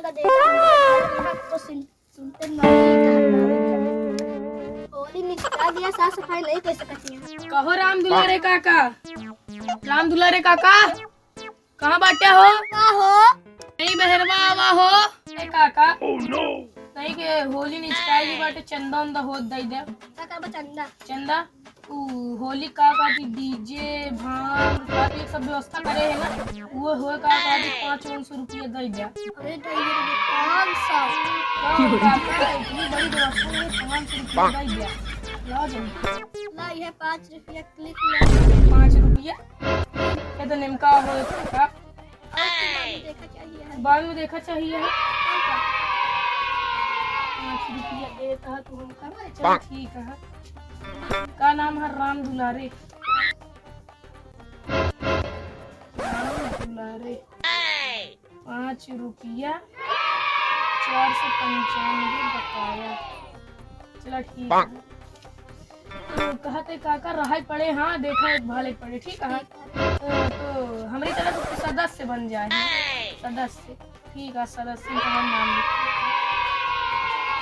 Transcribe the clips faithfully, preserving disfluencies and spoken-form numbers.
का देखा, तो सुन, सुनते मारी, होली निचका दिया, साफ सफाई नहीं कर सकती है। कहो राम दुलारे काका, राम दुलारे काका, कहाँ बाटे हो? का हो? नहीं बहरवा आवा हो। ए काका, नहीं के होली निचकाई बाटे, चंदा उंदा होत दई दे। का करबा चंदा? चंदा? उ होली का का थी, डीजे, भांग, का थी, सब व्यवस्था करे है ना, वो होए का का थी, पाँच पाँच सौ रुपया दे दे। अरे तो ये तो पाँच सौ। का का का, इतनी बड़ी व्यवस्था है, पाँच सौ रुपया दे दे। लाओ जल्दी। ला, ये पाँच रुपया click ला। पाँच रुपया? ये तो निमका हो का? और तो बाद में देखा चाहिए है। बाद में देखा चाहिए है। और का? पाँच रुपया देता है तू हमका। चल ठीक है। का नाम है? राम दुलारे। राम दुलारे। पाँच रुपया चार सौ पंचानवे बकाया। चला ठीक है। तो कहते काका रहाई पड़े, हाँ, देखा एक भाले पड़े, ठीक है। तो, तो हमरी तरफ से सदस्य बन जाए, सदस्य। ठीक है, सदस्य का हम नाम लिख।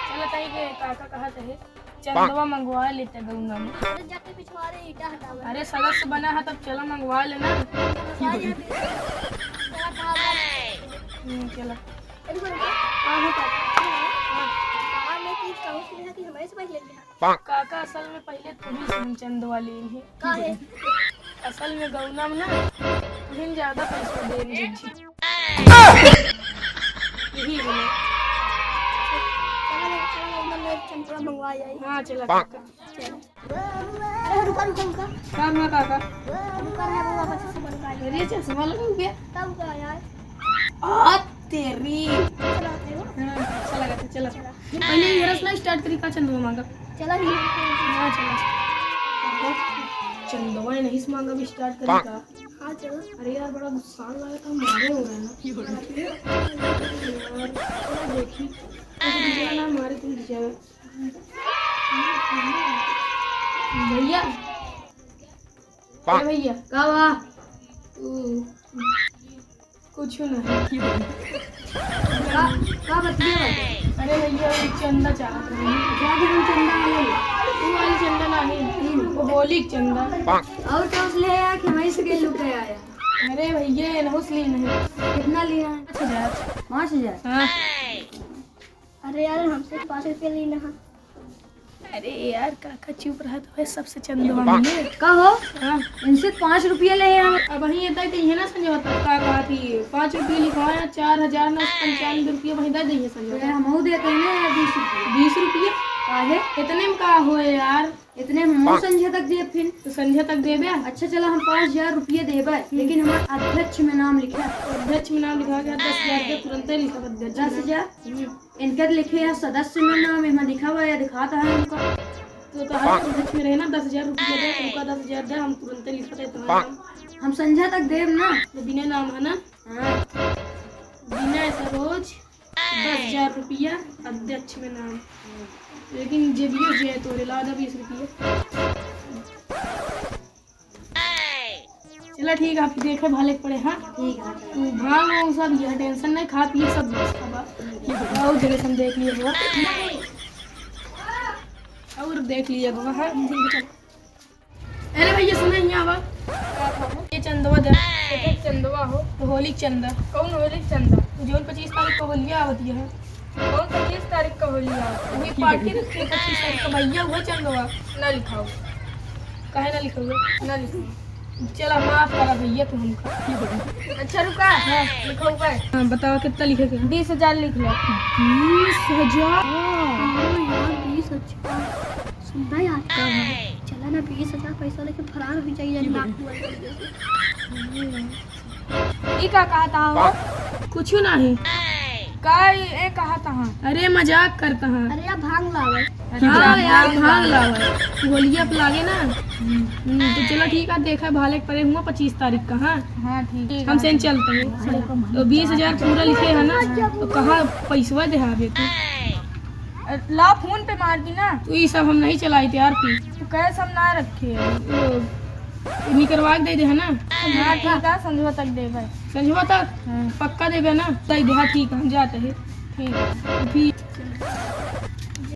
चला ताई के काका कहत है, चंदवा मंगवा लेते गौना में। अरे जाके पिछवाड़े ईटा हटावे। अरे सदस्य बना है तब चला मंगवा लेना। हमारे यहाँ भी चला कहाँ बात? हम्म, चला। अरे बोल, हाँ, हाँ, काका। हाँ, मैं चीज कहूँ कि यहाँ की हमारे से पहले लिया। काका असल में पहिले तुही से हम चंदवा लेन है। काहे? असल में गौना में ना तुहिन ज्यादा पैसा देन है। यही बोले। चला, चला, चला, चंदवा मंगवा आई। हाँ, चला काका। चला। अरे, रुका, रुका, रुका। का हुआ, काका? रुका, है, वो वापस से बन पाएगा। अरे, चश्मा लगा हुआ। तब का यार? आ, तेरी। चला, तेरे को। हाँ, अच्छा लगा था, चला। चला। पहले ये रस ना start करी, का चंदवा मांगा? चला, नहीं। हाँ, चला। चंदवा नहीं से मांगा, भी start करी का? हाँ, चला। अरे यार, बड़ा गुस्सा लगा था, मारे हो रहा है ना। यार, चला देखी। अरे, ना मारे, तुम जाओ। भैया, ए भैया, का बा? ऊ, कुछ नहीं। का, का बतिया बा? अरे भैया, वो चंदा चाहत रहे। क्या के हम चंदा वाले? वो वाली चंदा नहीं, वो होली के चंदा। और का ले आया कि वहीं से गए लुक गए आया? अरे भैया, ये नहीं ली नहीं। कितना लिया है? पाँच हजार। पाँच हजार? हाँ। अरे यार, हमसे पाँच रुपया लेना है। अरे यार, काका चुप रहा तो है, सबसे चंदवा मिले। का हो? हाँ। इनसे पाँच रुपया ले यार। अब वहीं ये तय तो ये ना समझे होता, का कहा थी, पाँच रुपया लिखवाया, चार हजार नौ सौ पंचानवे रुपया वहीं दे देंगे समझे अरे, होता। हमहू देते हैं ना यार, बीस रुपया। बीस रुपया? काहे? इतने में का होए यार? इतने में हमहू संझा तक देब फिर। तो संझा तक देबे? अच्छा, चला, हम पाँच हजार रुपया देबे, हम्म। लेकिन हमार अध्यक्ष में नाम लिखा। अध्यक्ष में नाम लिखा गया, दस हजार के तुरंते लिखा अध्यक्ष में। दस हजार? हम्म। इनकर लिखे या सदस्य में नाम, एमा लिखा हुआ या दिखाता है हमका। तो तोहरे अध्यक्ष में रहे ना, दस हजार रुपया दे, उनका दस हजार दे, हम तुरंते लिखा देते हैं नाम। हम संझा तक देब ना। तो बिना नाम है ना? हाँ। बिना सरोज, दस हजार रुपया अध्यक्ष में नाम। लेकिन जेबियो जे है तोरे, ला दे बीस रुपया। चला ठीक है, आप देखे भाले के पड़े, हाँ? ठीक है। तू भांग वांग सब, यह tension नहीं, खा पिए सब व्यवस्था बा। और जगह से हम देख लिए हुआ। और देख लिए हुआ, हाँ? अरे भैया सुना, यहाँ आवा। का था वो? ये चंदवा दे। एक चंदवा हो? तो होली के चंदा। कौन होली के चंदा? जौन पच्चीस तारीख को होलिया आवत है। कौन पच्चीस तारीख का होली आवत है? वही पार्टी रखे पच्चीस तारीख का भैया, वह चंदवा। ना लिखाओ। काहे ना लिखाओ? ना लिखाओ। चला माफ करा भैया तू हमका। अच्छा रुका। हाँ। लिखाओ का? हाँ, बताओ कितना लिखे के? बीस हजार लिख लो। बीस हजार? हाँ यार, बीस हजार। सुनता यार, चला ना, बीस हजार पैसा लेके फरार हो जाइए, नाक मुआ के। ई का कहता हो? कुछ नहीं। का ए कहता हाँ? अरे मजाक करता हाँ। अरे यार भांग लावे। हाँ यार भांग लावे। होलिया पे लागे ना। हम्म, तो चलो ठीक है, देखा भाले के पड़े हुआ पच्चीस तारीख का, हाँ? हाँ ठीक है। हम सेन चलते हैं। तो बीस हजार पूरा लिखे है ना, तो कहाँ पैसवा दे आवे तू? ला फोन पे मार दी ना। तो ये सब हम नहीं चलाई थी यार, तू। तो कैश हम ना रखे। तो निकरवा के दे दे, है ना? हाँ, ठीक है, संझवा तक देबे। संझवा तक? हाँ। पक्का देबे ना? दे दे, हाँ, ठीक है, हम जाते हैं। ठीक है, ठीक।